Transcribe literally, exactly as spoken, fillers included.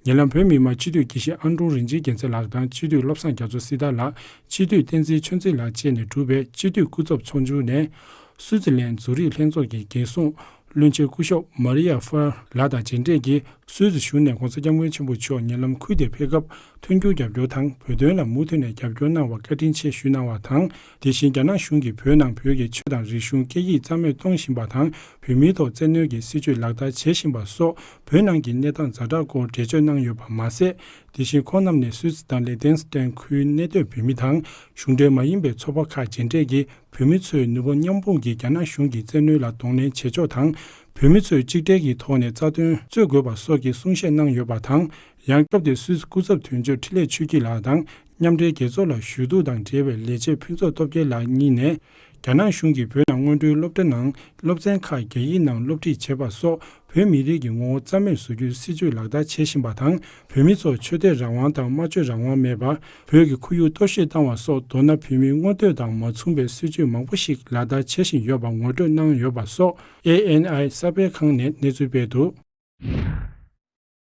ཉེ་ལམ་བོད་མི་མང་སྤྱི་འཐུས་དགེ་བཤེས་ཨ་འབྲུག་རིན་ཆེན་རྒྱལ་མཚན་ལགས་དང་སྤྱི་འཐུས་བློ་བཟང་རྒྱ་མཚོ་སྲི་ཐར་ལགས། སྤྱི་འཐུས་བསྟན་འཛིན་ཆོས་འཛིན་ལགས་བཅས་ནས་གྲུབ་པའི་སྤྱི་འཐུས་སྐུ་ཚབ་ཚོགས་ཆུང་ནས། སུའི་ཙི་ལན་ཛུ་རིག་ལྷན་ཚོགས་ཀྱི་རྒྱལ་སྲུང་བློན་ཆེན་སྐུ་ཞབས་མ་རི་ཡ་ཧྥར་ལགས་དང་མཇལ་འཕྲད་ཀྱིས། སུད་སི་གཞུང་ནས་༸གོང་ས་༸སྐྱབས་མགོན་ཆེན་པོ་མཆོག་ཉེ་ལམ་ཁུལ་དེར་ཕེབས་སྐབས། མཐུན་འགྱུར་རྒྱབ་སྐྱོར་དང་། བོད་དོན་ལ་མུ་མཐུད་ནས་རྒྱབ་སྐྱོར་གནང་བར་བཀའ་དྲིན་ཆེ་ཞུས་གནང་བ་དང་། དེ་བཞིན་རྒྱ་ནག་གཞུང་གིས་བོད་ནང་བོད་ཀྱི་ཆོས་དང་རིག་གཞུང་། སྐད་ཡིག་རྩ་མེད་གཏོང་བཞིན་པ་དང་། བོད་མིའི་ཐོག་བཙན་གནོན་གྱི་སྲིད་བྱུས་ལག་བསྟར་བྱེད་བཞིན་པ་སོགས། བོད་ནང་གི་གནས་སྟངས་ཛ་དྲག་སྐོར་འགྲེལ་བརྗོད་གནང་ཡོད་པ་མ་ཟད། དེ་བཞིན་ཁོང་རྣམས་ནས་སུད་སི་དང་ལེག་ཏེན་སི་ཏན་ཁུལ་གནས་སྡོད་བོད་མི་དང་། གཞུང་འབྲེལ་མ་ཡིན་པའི་ཚོགས་པ་ཁག་མཇལ་འཕྲད་ཀྱིས། བོད་མི་ཚོས་ནུས་པ་མཉམ་སྤུངས་ཀྱིས་རྒྱ་ནག་གཞུང་གི་བཙན་གནོན་ལ་གདོང་ལེན་བྱེད་ཕྱོགས་དང་། བོད་མི་ཚོས་གཅིག་སྒྲིལ་གྱི་ཐོག་ནས་རྩ་དོན་རྩོད་དགོས་པ་སོགས་ཀྱི་གསུང་བཤད་གནང་ཡོད་པ་དང་། ཡང་སྐབས་དེར་སུད་སི་སྐུ་ཚབ་དོན་གཅོད་འཕྲིན་ལས་ཆོས་སྐྱིད་ལགས་དང་། མཉམ་འབྲེལ་རྒྱལ་ཚོགས་ལ་ཞུ་གཏུག་དང་འབྲེལ་བའི་ལས་བྱེད་ཕུན་ཚོགས་སྟོབས་རྒྱལ་ལགས་གཉིས་ནས། རྒྱ་ནག་གཞུང་གིས་བོད་ནང་སྔོན་འགྲོའི་སློབ་གྲྭ་ནང་སློབ་ཚན་ཁག་རྒྱ་ཡིག་ནང་སློབ་ཁྲིད་བྱེད་པ་སོགས། བོད་མི་རིགས་ཀྱི་ངོ་བོ་རྩ་མེད་བཟོ་རྒྱུའི་སྲིད་བྱུས་ལག་བསྟར་བྱེད་བཞིན་པ་དང་། བོད་མི་ཚོར་ཆོས་དད་རང་དབང་དང་སྨྲ་བརྗོད་རང་དབང་མེད་པར། བོད་ཀྱི་ཁོར་ཡུག་གཏོར་བཤིག་བཏང་བ་སོགས། མདོར་ན་བོད་མིའི་མངོན་འདོད་དང་མ་མཚུངས་པའི་སྲིད་བྱུས་མང་པོ་ཞིག་ལག་བསྟར་བྱེད་བཞིན་ཡོད་པར་ངོ་སྤྲོད་གནང་ཡོད་པ་སོགས། ཨེ་ཨེན་ཨའི་གསར་སྤེལ་ཁང་ནས་གནས་ཚུལ་སྤེལ་འདུག།